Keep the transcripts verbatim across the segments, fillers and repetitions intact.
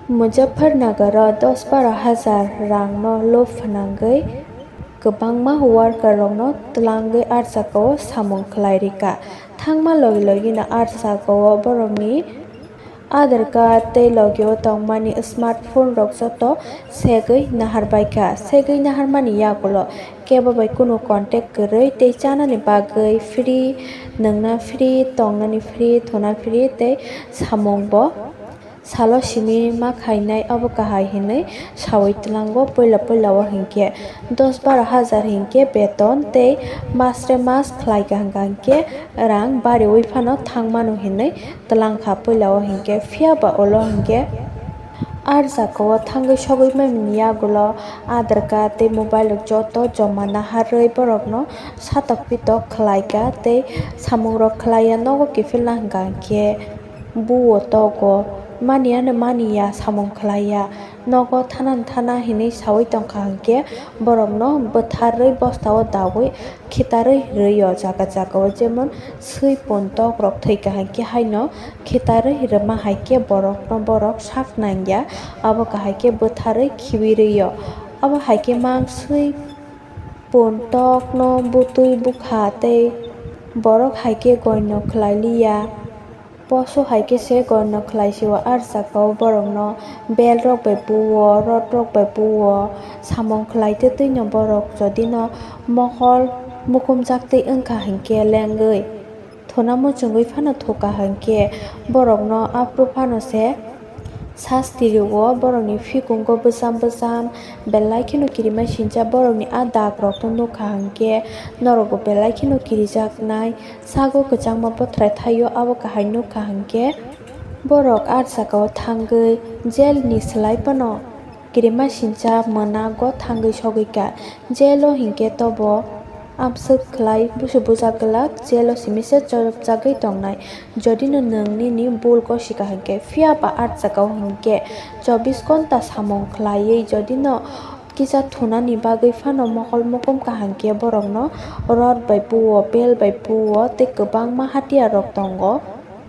Muzaffarnagar o dos baro hajar rang no lob phnangwi kwbangma worker rok no twlangwi ah jagao samung khlai rikha. Thangma logi logi no ah jagao borok ni Aadhaar card tei logi o tongmani smartphone rok joto segwi naharbaikha. Segwi naharmani yagulo kebo bai kunu contact kwrwi tei chanani bagwi free, nungna free, tongnani free, thuna free tei samung bo salo simi ma khainai, obo kahai hinwi sawi twlango. Puila puila o hinkhe dos baro hajar hinkhe beton tei masre mas khlaikha hwnkha hinkhe rang bariwi phano thangmano hinwi twlangkha puila o hinkhe. Phiya ba ulo hinkhe ah jagao thangwi sogwi mani yagulo Aadhaar card tei mobile rok joto joma naharwi borokno satok pitok khlaikha tei samungrok khlaiya nogo kiphilna hwnkha hinkhe buo togo, maniyano maniya samung khlaiya, nogo thanano thana hinwi sawi tongkha hinkhe borokno bwtharwi bostao dawi khitarwi rwi o jaga jagao, jemon swi pun tok rok thwikha hinkhe haino khitarwi rwma haikhe borokno borok sak nangya, abo kahai khe bwtharwi khibi rwi o. Abo haikhe mang swi pun tokno butwi bukha tei borok haikhe goino khlai liya. Poso haikhe se goino khlai si o, ah jagao borokno bel rok bai buo, rot rok bai buo, samung khlai twtwi no borok jodi no mokol mukumjak twi wngkha hinkhe lengwi thuna muchungwi phano thukha hinkhe borokno aphuru phano se sasti rwo, borokni phikungo bwcham bwcham belai kheno kirima sincha, borokni ah dag rokno nukha hinkhe norokbo belai kheno kirijaknai. Sago kwchangma bothrai thaio, abo kahai nukha hinkhe borok ah jagao thangwi jail ni slai phano kirima sincha mwnago thangwi sogwikha. Jail o hinkhe tobo amswk khlai busu bujak glak, jail o simi se chorop chagwi tongnai. Jodi no nwng nini bul gosika hinkhe, phiya ba ah jagao hinkhe chobbish ghonta samung khlaiwi jodi no kisa thunani bagwi phano mokol mukum kaham khe borokno rot bai buo, bel bai buo tei kwbangma hatiyar rok tongo.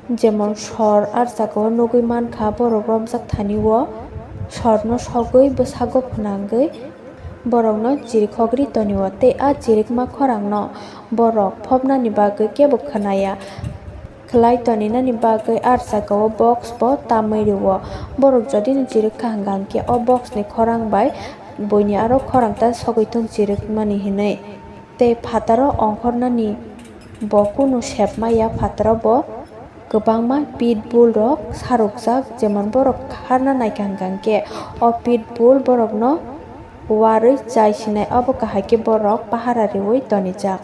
Jemon sor ah jagao nugwi mankha borok romjak thani o, sorno sogwi bwsago phwnangwi borokno chirikhogwi tonio tei ah chirikma khorangno borok phobnani bagwi kebo khwnaya. Khlai toninani bagwi ah jagao box bo tamwi rwo. Borok jodi no chirikha hwnkha hinkhe o box ni khorang bai buini aro khorang ta sogwi thung chirikmani hinwi. Tei phataro ongkhornani bo kunu sep maya, phataro bo kwbangma pitbull rok sarukjak, jemon borok kharna naikha hwnkha hinkhe o pitbull borokno warwi chai sinai, obo kahai khe borok pahara riwi tonijak.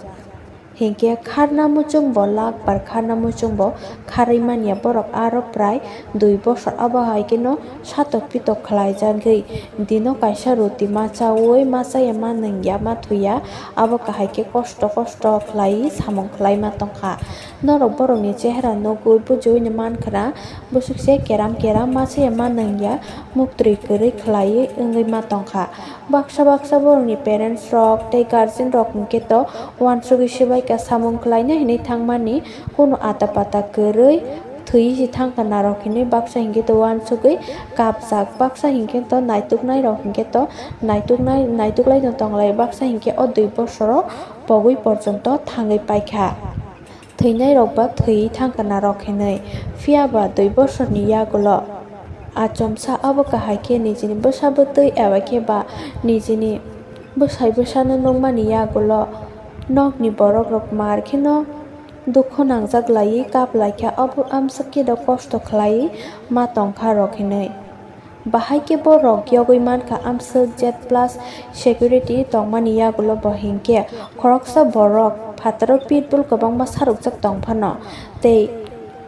Hinkhe kharna muchung bo lakbar kharna muchung bo kharwi manya, borok aro prai dui bosor abo hai kheno satok pitok khlaijagwi dino kaisa roti ma chaui ma chaya ma nungya ma thuya, abo kahai khe kosto kosto khlai samung khlai ma tongkha. Norok borokni chehra nugwi bujiui no mankha na bwswk se keram keram ma chaya ma nungya, muktwi kwrwi khlaiwi wngwi ma tongkha. Baksa baksa borokni parents rok tei guardian rok hinkhe to uansugwi swbaikha samung khlaina hinwi thangmani, kunu ata pata kwrwi thwiwi se thangkha narok hinwi baksa hinkhe to uansugwi kapjak, baksa hinkhe to naituknai rok hinkhe to naituknai, naituklaino tonglai, baksa hinkhe o dui bosoro pogwi porjonto thangwi paikha. Thwinairok ba thwiwi thangkha narok hinwi. Phiya ba dui bosorni yagulo achomsa abo kahai khe nijini bwsa bwtwi eba khe ba nijini bwsai bwsano nukmani yagulo nokni borokrok mar kheno dukhu nangjak laiwi kap laikha, abo amswk khe da kosto khlaiwi ma tongkha rok hinwi. Bahai khe borok yogwi mankha amswk Z plus security tongmani yagulo bo hinkhe khoroksa borok phataro pitbull kwbangma sarukjak tong phano tei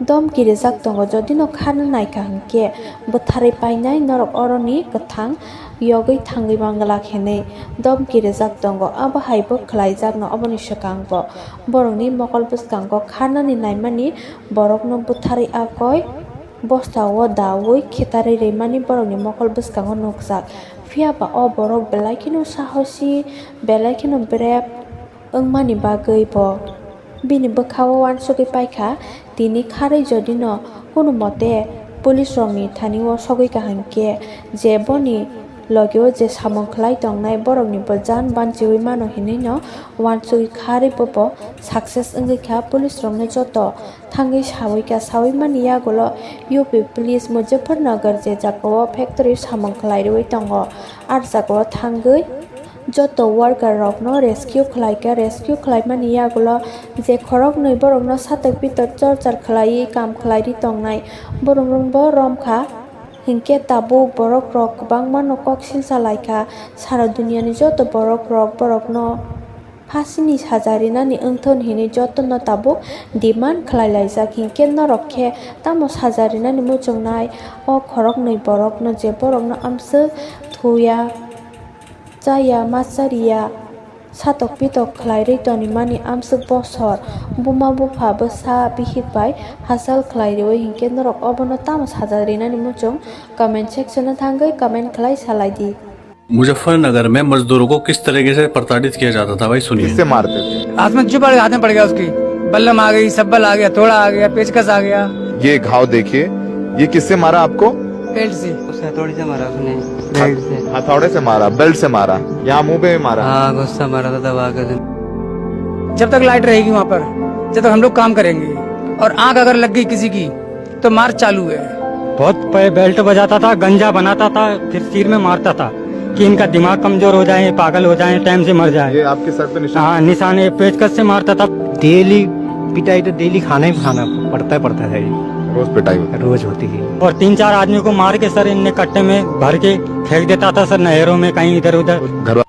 domki rijak tongo, jodi no kharna naikha hinkhe bwtharwi painai norok oroni kwthang yogwi thangwi manglak hinwi domki rijak tongo. Abo hai bo khlaijakno oboni swkang bo borokni mokol bwskango kharnani naimani borokno bwtharwi akoi bostao daui khitarwi rimani borokni mokol bwskango nukjak. Phiya ba o borok belai kheno sahosi, belai kheno brave wngmani bagwi bo bini bwkhao uansugwi paikha, tini kharwi jodi no kunu mote Police rokni thani o sogwi kaham khe je boni logeo je samung khlai tongnai borokni bo jan banchiwi mano hinwi no uansugwi kharwi bo bo success wngwi kha. Police rokno joto thangwi sawi kha, sawi mani yagulo U P Police Muzaffarnagar je jagao factory samung khlai rwi tongo, ar jagao thangwi joto worker rokno rescue khlai kha. Rescue khlaimani yagulo je khoroknwi borokno satok pitok chorchar khlaiwi kam khlai ri tongnai borok rokbo rom kha. Hinkhe tabuk borok rok kwbangma no kok silsa lai kha. Sara duniani joto borok rok borokno phasini saja rinani wngthon hinwi jotono tabuk demand khlai laijak. Hinkhe norok khe tamo saja rinani muchungnai o khoroknwi borokno je borokno amswk thuya, chaya, ma chariya, satok pitok khlai rwi tonimani amswk bosor buma bupha bwsa bihik bai hachal khlai rwi hinkhe norok obono tamo saja rinani muchung comment section o thangwi comment khlai salai di. Muzaffarnagar में मजदूरों को किस तरीके से प्रताड़ित किया जाता था भाई, सुनिए। किससे मारते थे? हाथ में जो पड़ गया, हाथ में पड़ गया उसकी। बल्लम आ गई, सब्बल आ गया, थोड़ा आ गया, पेचकस आ गया। ये घाव देखिए, ये किससे मारा आपको? बेल्ट से। उसे हथौड़ी से मारा उसने। बेल्ट से। हथौड़े से मारा, बेल्ट से मारा, यहाँ मुंह पे भी मारा। हाँ, गुस्सा मारा था दबा के। जब तक लाइट रहेगी वहाँ पर, जब तक हम लोग काम करेंगे, और आग अगर लग गई किसी की, तो मार चालू है। बहुत पे-, बेल्ट बजाता था, गंजा बनाता था, फिर सिर में मारता था कि इनका दिमाग कमजोर हो जाए, पागल हो जाए, टाइम से मर जाए। ये आपके सर पे निशान? हाँ, निशान ये पेचकस से मारता था। डेली पिटाई तो डेली खाना ही खाना पड़ता, पड़ता है। रोज पिटाई होती? रोज होती है। और तीन चार आदमी को मार के सर इनने कट्टे में भर के फेंक देता था सर, नहरों में कहीं इधर उधर। घर